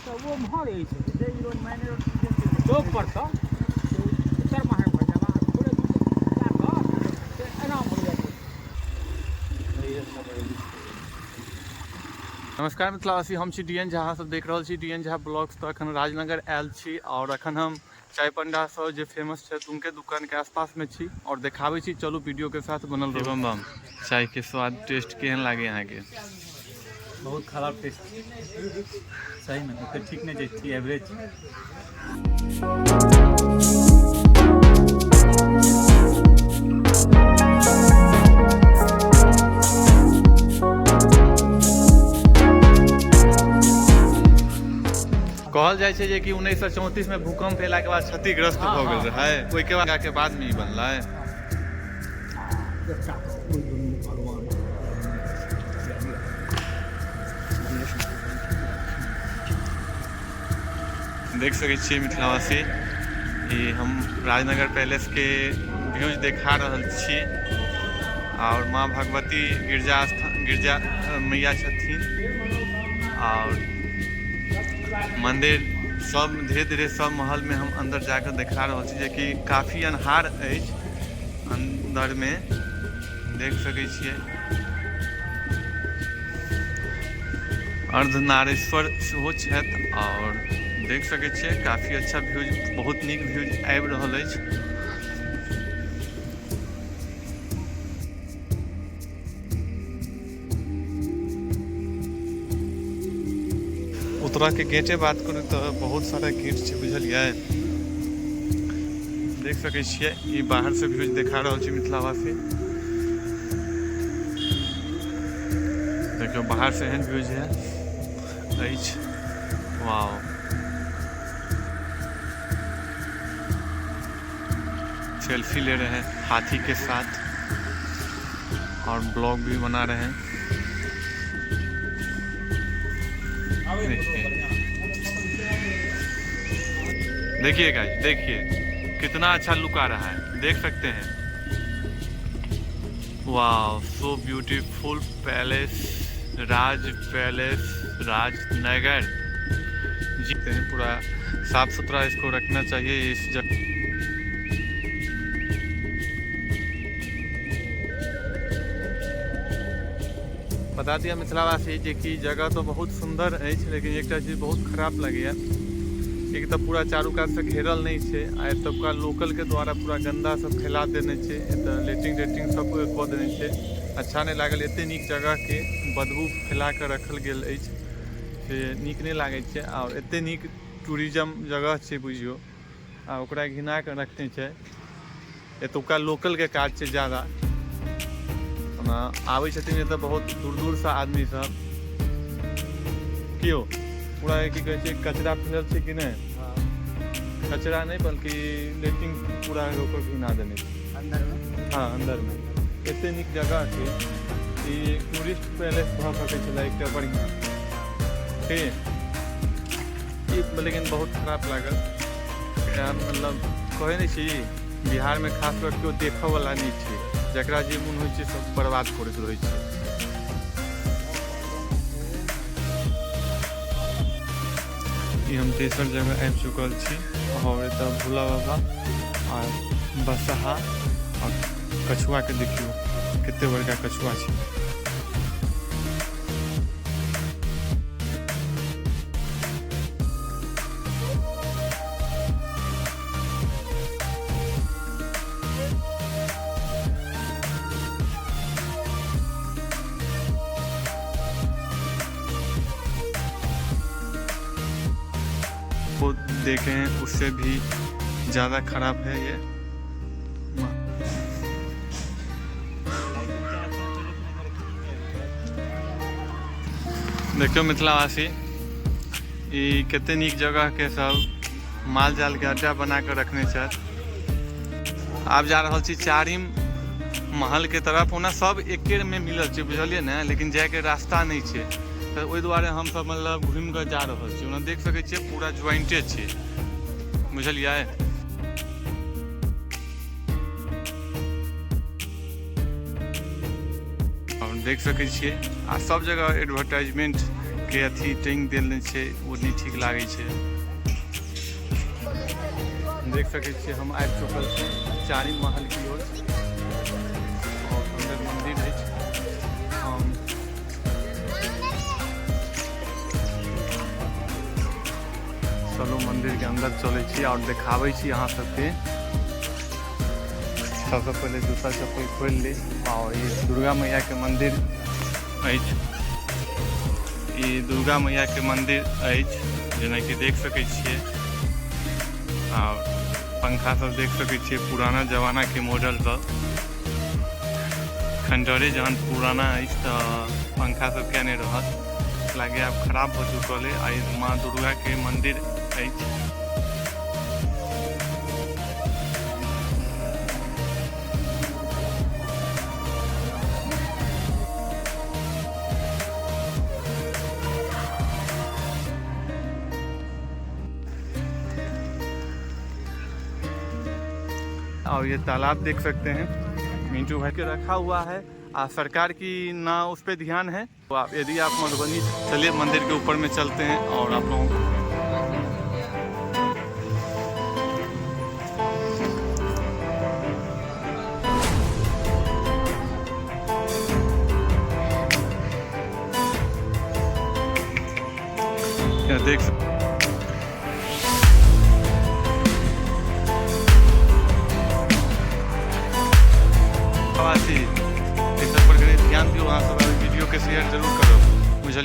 तऽ ओ उम्हर अछि चौक पर सँ उत्तर महान भऽ जायब आ थोड़े दूर जा कऽ से एना भऽ जायब। नमस्कार मिथिलावासी, हम छी डी एन झा, अहाँ सब देख रहल छी डी एन झा ब्लॉग्स। तऽ अखन राजनगर आयल छी और अखन हम चाय पंडा सँ जे फेमस छथि उनके दुकान के आसपास में छी और देखाबै छी। चलू वीडियो के साथ बनल रहू। बम बम चाय के स्वाद टेस्ट केहन लागे अहाँके? बहुत खराब टेस्ट, सही में ओते ठीक नहीं छै, एवरेज। कहल जाइ छै जे कि 1934 में भूकंप एला के बाद क्षतिग्रस्त भऽ गेल रहै, ओहिके बाद के बाद में ई बनलै। एकटा ओहि दुनू भगवान देख सकै छियै मिथिलावासी, ई हम राजनगर पैलेस के व्यूज देखा रहल छी और माँ भगवती गिरजा स्थान गिरजा मैया छथिन और मंदिर सब धीरे धीरे सब महल में हम अंदर जाकर देखा रहल छी, जेकि काफी अन्हार अछि अंदर में, देख सकै छियै। अर्धनारीश्वर सेहो छथि और देख सकै छियै काफी अच्छा व्यूज, बहुत नीक व्यूज आबि रहल अछि। उतरा के गेटे बात करू तऽ बहुत सारा गेट छै, बुझलियै। देख सकै छियै ई बाहर से व्यूज देखा रहल छी मिथिलावासी। देखियौ बाहर से एहन व्यूज है अछि। वाओ, सेल्फी ले रहे हैं हाथी के साथ और ब्लॉग भी बना रहे हैं। देखिए देखिए गाइस, देखिए कितना अच्छा लुक आ रहा है, देख सकते हैं। वाह, so beautiful palace, Raj palace Rajnagar जी। पूरा साफ सुथरा इसको रखना चाहिए इस जगह। बता दिया मिथिलावासी जे कि जगह तो बहुत सुंदर अछि, लेकिन एकटा चीज बहुत खराब लगैया, एक तऽ पूरा चारू कात से घेरल नहीं छै आ एतुका लोकल के द्वारा पूरा गंदा सब फैला देने छै, एतऽ लेट्रिन तेट्रिन सब कऽ देने छै। अच्छा नहीं लागल, एते नीक जगह के बदबू फैला कऽ रखल गेल अछि, से नीक नहीं लागै छै। और एते नीक टूरिज्म जगह छै बुझियौ, आ ओकरा घिना कऽ रखने छै। एतुका लोकल के काज छै ज्यादा। ओना आबै छथिन एतऽ बहुत दूर दूर से आदमी सब। कियो पूरा की कहै छै कचरा फैलल छै कि नहि? कचरा नहि बल्कि लेट्रिन पूरा ओकर घिना देने छै अंदर में। हाँ, अंदर में। एते नीक जगह के ई टूरिस्ट पैलेस भऽ सकै छलै एकटा बढ़िआँ, ठीक ई, लेकिन बहुत खराब लागल। एकरा मतलब कहै नहि छी, बिहारमे खास कऽ केओ देखऽवला नहि छै, जकरा जे मोन होइ छै सब बर्बाद करैत रहै छै। ई हम तेसर जगह आबि चुकल छी और एतऽ भोला बाबा और बसहा और कछुआ के देखियौ कते बड़का कछुआ छै। वो देखे हैं उससे भी ज़्यादा खराब है ये। देखियो मिथिलावासी, ई कते नीक जगह के सब माल जाल के अड्डा बना के रखने छथि। आब जा रहल छी चारिम महल के तरफ। ओना सब एके में मिलल छै, बुझलियै ने, लेकिन जाय के रास्ता नहीं छै, तऽ ओहि दुआरे हम सब मतलब घुमि कऽ जा रहल छी। ओना देख सकै छियै पूरा ज्वाइंटे छै, बुझलियै। और देख सकै छियै आ सब जगह एडवर्टाइजमेंट के अथी टाँगि देल छै, ओ नहि ठीक लागै छै। देख सकै छियै, हम आबि चुकल छी चारिम महल की ओर और सुन्दर मंदिर अछि। हम चलू, मंदिर के अंदर चलै छी और देखाबै छी अहाँ सबके। सबसँ पहिले जूता चप्पल खोलि ली। और ई दुर्गा मैया के मंदिर अछि। ई दुर्गा मैया के मंदिर अछि, जेनाकि देख सकै छियै। आ पंखा सब देख सकै छियै, पुराना जमाना के मॉडल सब। खंडरे जहन पुराना अछि तऽ पंखा सब किया नहि रहत? लागे आब खराब भऽ चुकल है। आ ई माँ दुर्गा के मंदिर अछि। और ये तालाब देख सकते हैं, मिंटू भाई के रखा हुआ है। आ सरकार की ना उस पर ध्यान है। तो आप यदि आप मधुबनी, चलिए मंदिर के ऊपर में चलते हैं और आप लोगों को यहाँ देख वासी, एहि सब पर कनि ध्यान दियौ। अहाँ सब वीडियो के शेयर जरूर करब, बुझलियै?